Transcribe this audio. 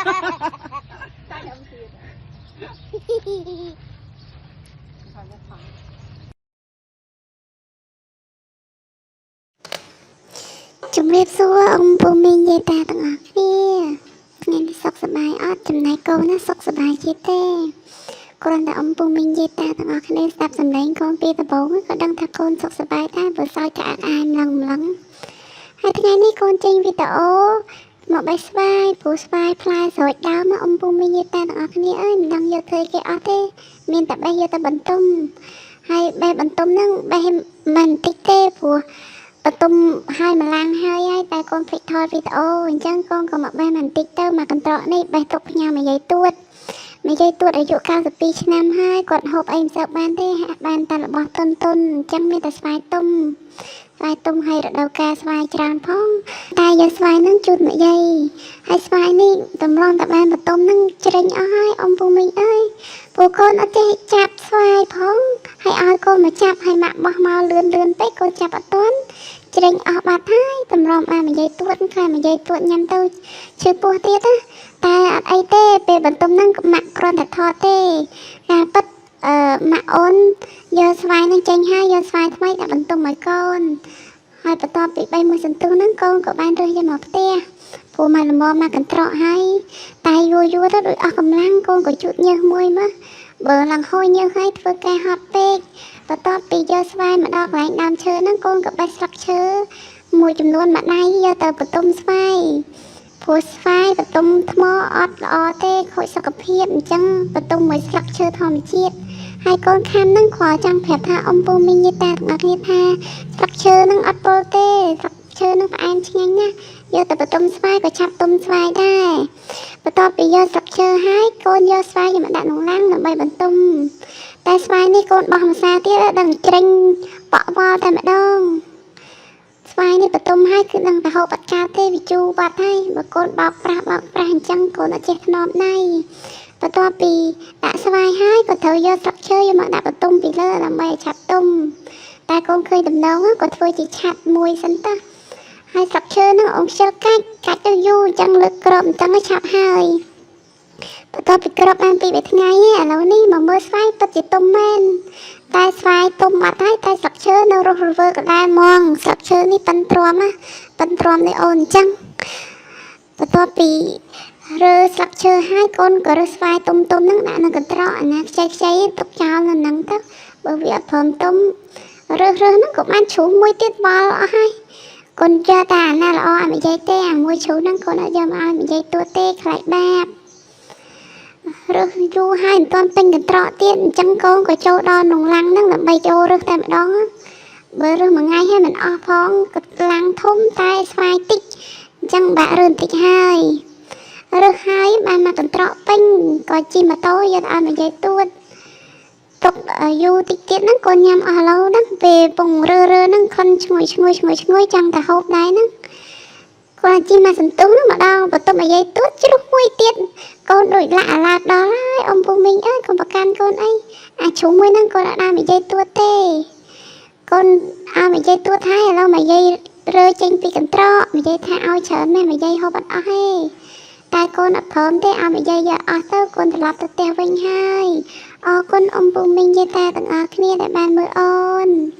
តែខ្ញុំទៀត ជំរាបសួរអ៊ំពូមីងយាយតាទាំងអស់គ្នាថ្ងៃនេះសុខសប្បាយអត់ចំណែកកូនណាសុខសប្បាយជាទេគ្រាន់តែអ៊ំពូមីងយាយតាទាំងអស់គ្នាស្ដាប់សំឡេងកូនពីដំបូងក៏ដឹងថាកូនសុខសប្បាយដែរបើសើចក្អាកអាយម្លឹងម្លឹងហើយថ្ងៃនេះកូនចេញវីដេអូមកបេះស្វាយព្រោះស្វាយផ្លែស្រួចដើមមកអ៊ំពូមីងយាយតាទាំងអស់គ្នាអើយមិនដឹងយកធ្វើគេអត់ទេមានតែបេះយកតែបន្ទុំហើយបេះបន្ទុំហ្នឹងបេះមិនបន្តិចទេព្រោះ បន្ទុំហើយម្លាំងហើយហើយតែកូនភ្លេចថតវីដេអូអញ្ចឹងកូនក៏មកបេះបន្តិចទៅមកកន្ត្រកនេះបេះទុកផ្ញើមកយាយទួតមកយាយទួតអាយុ92ឆ្នាំហើយគាត់ហូបអីមិនសូវបានទេហាក់បានតែរបស់តុនតុនអញ្ចឹងមានតែស្វាយទុំស្វាយទុំហើយរដូវកាលស្វាយច្រើនផងតែយកស្វាយហ្នឹងជូតមកយាយហើយស្វាយនេះតម្រង់តែបានបន្ទុំហ្នឹងជ្រិញអស់ហើយអ៊ំពូមីងអើយពួកកូនអត់ចេះចាប់ស្វាយផងហើយឲ្យកូនមកចាប់ហើយម៉ាក់បោះមកលឿនលឿនពេកកូនចាប់អត់ទាន់ ជ្រេញអស់បាត់ហើយតម្រាំបាននិយាយទួតខ្លាចនិយាយទួតញ៉ាំទៅឈឺពោះទៀតណាតែអត់អីទេពេលបន្ទុំហ្នឹងម៉ាក់គ្រាន់តែថតទេការពិតអឺម៉ាក់អូនយកស្វាយហ្នឹងចេញហើយយកស្វាយថ្មីដាក់បន្ទុំឲ្យកូនហើយបន្ទាប់ពី3មួយសន្ទុះហ្នឹងកូនក៏បានរើសយកមកផ្ទះព្រោះមកល្មមមកកន្ត្រកហើយតែយូរយូរទៅដូចអស់កម្លាំងកូនក៏ជូតញើសមួយមកបើឡើងហួយញើសហើយធ្វើការហត់ពេក បន្ទាប់ពីយកស្វាយមកដល់កន្លែងដើមឈើហ្នឹងកូនក៏បេះស្លឹកឈើមួយចំនួនមួយដៃយកទៅបន្ទុំស្វាយព្រោះស្វាយបន្ទុំថ្មអត់ល្អទេខូចសុខភាពអញ្ចឹងបន្ទុំមួយស្លឹកឈើធម្មជាតិហើយកូនខាំហ្នឹងគ្រាន់ចង់ប្រាប់ថាអ៊ំពូមីងយាយតាទាំងអស់គ្នាថាស្លឹកឈើហ្នឹងអត់ពុលទេស្លឹកឈើហ្នឹងផ្អែមឆ្ងាញ់ណាស់យកទៅបន្ទុំស្វាយក៏ឆាប់ទុំស្វាយដែរបន្ទាប់ពីយកស្លឹកឈើហើយកូនយកស្វាយយកមកដាក់ក្នុងឡាំងដើម្បីបន្ទុំ តែស្វាយនេះកូនបោះម្សាទៀតដឹងច្រិញបក់វល់តែម្ដងស្វាយនេះបន្ទុំហើយគឺដឹងតែហូបអត់កើតទេវាជូរបាត់ហើយបើកូនបោកប្រាស់បោកប្រាស់អញ្ចឹងកូនអត់ចេះធ្នមដៃបន្ទាប់ពីដាក់ស្វាយហើយក៏ត្រូវយកស្លឹកឈើយកមកដាក់បន្ទុំពីលើដើម្បីឲ្យឆាប់ទុំតែកូនឃើញដំណងក៏ធ្វើជាឆាត់មួយសិនតើហើយស្លឹកឈើហ្នឹងអូនខ្ជិលកាច់កាច់ទៅយូរអញ្ចឹងលើកក្របអញ្ចឹងឲ្យឆាប់ហើយ បន្ទាប់ពីក្របបានពីរបីថ្ងៃឯឥឡូវនេះមកមើលស្វាយពិតជាទុំមែនតែស្វាយទុំបាត់ហើយតែស្លឹកឈើនៅរស់រវើកដដែលហ្មងស្លឹកឈើនេះប៉ិនទ្រាំណាប៉ិនទ្រាំនេះអូនអញ្ចឹងបន្ទាប់ពីរើស្លឹកឈើហើយកូនក៏រើសស្វាយទុំទុំហ្នឹងដាក់នៅកន្ត្រកអាណាខ្ចីខ្ចីទុកចោលនៅហ្នឹងទៅបើវាអត់ព្រមទុំរើសរើសហ្នឹងក៏បានជ្រុះមួយទៀតវល់អស់ហើយកូនយកតែអាណាល្អឲ្យនិយាយទេអាមួយជ្រុះហ្នឹងកូនអត់យកមកឲ្យនិយាយទួទេខ្លាចបាប រើសយូរហើយមិនទាន់ពេញកន្ត្រកទៀតអញ្ចឹងកូនក៏ចូលដល់ក្នុងឡាំងហ្នឹងដើម្បីចូលរើសតែម្ដងបើរើសមួយថ្ងៃហើយមិនអស់ផងក៏ឡាំងធំតែស្វាយតិចអញ្ចឹងបាក់រើសបន្តិចហើយរើសហើយបានមកកន្ត្រកពេញក៏ជិះម៉ូតូយកទៅឲ្យមកយាយទួតទុកយូរតិចទៀតហ្នឹងកូនញ៉ាំអស់ឡូវហ្នឹងពេលពងរើរើហ្នឹងខុនឈ្ងុយឈ្ងុយឈ្ងុយឈ្ងុយចង់តែហូបដែរហ្នឹងគាត់ជិះមកសន្ទុះហ្នឹងមកដល់បន្ទប់អាយាយទួតជ្រុះមួយទៀត កូនដូចលាក់អាឡាតដល់ហើយអ៊ំពូមីងអើយកុំប្រកាន់កូនអីអាជ្រុំមួយហ្នឹងកូនអត់ដើរនិយាយទួតទេកូនឲ្យនិយាយទួតហើយឥឡូវមកយាយរើចេញពីកន្ត្រកនិយាយថាឲ្យច្រើនណាស់និយាយហូបអត់អស់ទេតែកូនអត់ព្រមទេឲ្យនិយាយយកអស់ទៅកូនត្រឡប់ទៅផ្ទះវិញហើយអរគុណអ៊ំពូមីងយាយតាទាំងអស់គ្នាដែលបានមើលអូន។